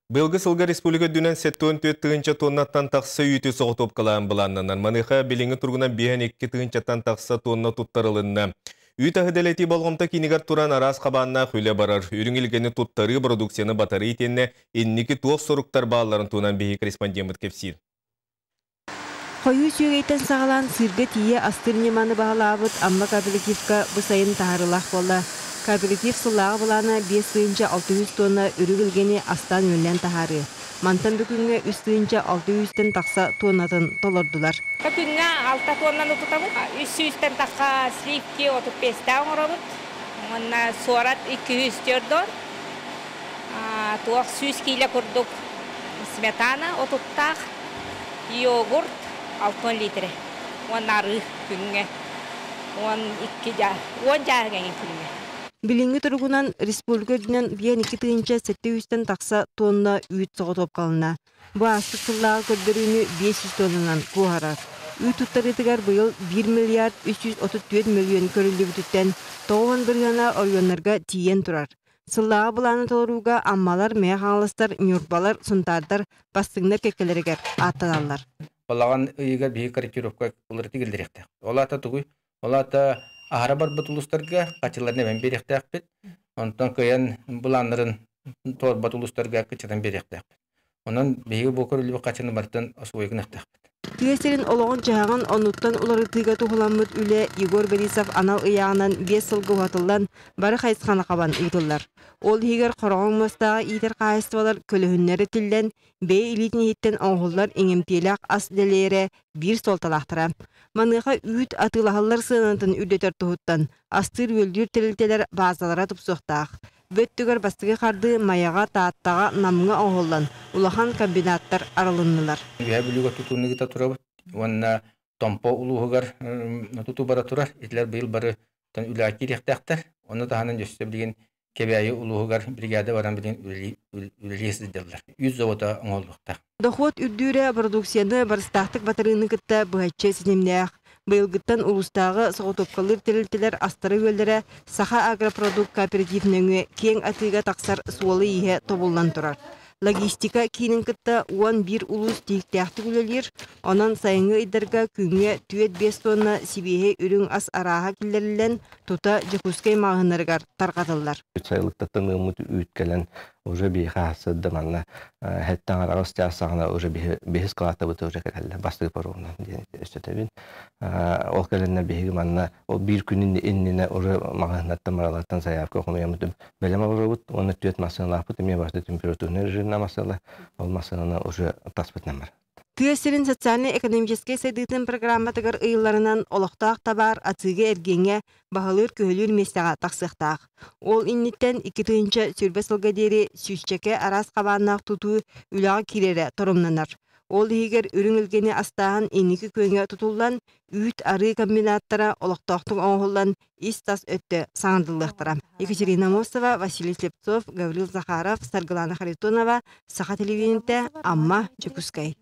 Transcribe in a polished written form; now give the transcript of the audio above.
Быйылгы сылга республика үрдүнэн 74 тыһыынча тоннаттан тахса үүтү соҕотуопкалаан былааннанар. Маныаха билиҥҥи туругунан 52 тыһыынчаттан тахса тонна туттарылынна. Үүт аһы дэлэтии болҕомто киинигэр туран араас хабааннаах үлэ барар. Үрүҥ илгэни туттарыы, продукцияны батарыы итиэннэ инники туох соруктар баалларын туһунан биһиги корреспондеммыт кэпсиир. Хойуу сүөгэйтэн саҕалаан сыырга тиийэ астыыр ньыманы баһылаабыт Амма кооперативка бу сайын таһаарыылаах буолла. Кооператив сыллааҕы былаана 5600 туонна үрүҥ илгэни астаан-үөллээн таһаарыы. Мантан бу күҥҥэ 3600-тэн тахса туоннатын толордулар. Күҥҥэ 6 туоннаны тутабыт. 300-тэн тахса сливки 35 оҥоробут. Уонна суорат 204 туох 100 киилэ курдук сметана отуттаах. Йогурт 60 литрэ уонна арыы күҥҥэ 12 10 дьааһык эҥин күҥҥэ. Билиҥҥи туругунан республика үрдүнэн 52 700-тэн тахса тонна үүт соҕотуопкаланна. Бу ааспыт сыллааҕы көрдөрүүнү 500 тоннанан куоһарар. Үүт туттарыытыгар быйыл 1 миллиард 334 мөлүйүөн көрүллүбүтүттэн 90 бырыһыана оройуоннарга тиийэн турар. Сыллааҕы былааны толорууга Аммалар, Мэҥэ Хаҥаластар, Ньурбалар, Сунтаардар бастыҥнар кэккэлэригэр ааттаналлар. Балаҕан ыйыгар биһиги корректировка уларытыы киллэриэхтээх. Ол аата тугуй? Ол аата аһара барбыт улуустарга хачыларын эбэн биэриэхтээхпит. Онтон кыайан былааннарын туорбат улуустарга кыччатан биэриэхтээхпит. Онон биһиги бу көрүллүбүт хачыны барытын освоигын гыныахтаахпыт. Тыа сирин олоҕун-дьаһаҕын оннуттан уларытыыга туһуламмыт үлэ Егор Борисов анал ыйааҕынан 5 сылга уһатыллан, бары хайысханы хабан ыытыллар. Ол иһигэр хороҕоҥ муостааҕы иитэр хаһаайыстыбалар көлөһүннэрэ тиллэн, бэйэ илиитин иһиттэн оҥоһуллар иҥэмтиэлээх ас дэлэйэрэ биир суолталаахтара. Маныаха үүт атыылаһыллар сыанатын үрдэтэр туһуттан астыыр-үөллүүр тэрилтэлэр баазалара тупсуохтаах. Бу өттүгэр бастакы хардыы Майаҕа, Тааттаҕа, Намҥа оҥоһуллан, улахан комбинаттар арылыннылар. Үөһээ Бүлүүгэ тутууну ыыта турабыт уонна Томпо улууһугар тутуу бара турар. Итилэр быйыл бары үлэҕэ киириэхтээхтэр. Ону таһынан өссө билигин Кэбээйи улууһугар бригада баран билигин үлэлии сылдьаллар. Үүт завода оҥоһуллуохтаах. Дохуот үрдүүрэ продукцияны барыстаахтык батарыыны кытта быһаччы ситимнээх. Быйылгыттан улуустааҕы соҕотуопкалыыр тэрилтэлэр астара-үөллэрэ Саха агропродукт кооператив нөҥүө киэҥ атыыга тахсар суола-ииһэ тобуллан турар. Логистика киинин кытта 11 улуус тиһиктээхтик үлэлиир, онон сайыҥҥы ыйдарга күҥҥэ 4-5 тонна сибиэһэй үрүҥ ас арааһа киллэриллэн, тута Дьокуускай маҕаһыыннарыгар тарҕатыллар. Сайылыктаттан ыаммыт үүт кэлэн уже биһиэхэ аһасыдда манна хэттэн араҕас чаас саҕана уже биһис кылааттабыт уже кэлэллэр бастыгы паромунан диэн өстөтөбүн ол кэлэннэ биһиги манна ол биир күн иннинэ уже маҕаһыыннартан маралартан заявка хомуйаммыт бэлэм олоробут уонна түөрт массыыналаахпыт эмиэ барыта температурный режимнэ массыала ол массыынаны уже таспытынан бар. Тыа сирин социальнай-экономическай сайдыытын программатыгар ыйылларынан олохтоох табаар атыыга-эргиэҥҥэ баһылыыр-көһүлүүр миэстэҕэ тахсыахтаах. Ол инниттэн 2020 сылга диэри сүүсчэкэ араас хабааннаах тутуу үлэҕэ киирэрэ торумнанар. Ол иһигэр үрүҥ илгэни астааһын инники күөҥҥэ тутуллан, үүт-арыы комбинаттара олохтоохтук оҥоһуллан ис-тас өттө саҥардыллыахтара. Екатерина Мостова, Василий Слепцов, Гаврил Захаров, Саргылана Харитонова, Саха телевидениетэ, Амма, Дьокуускай.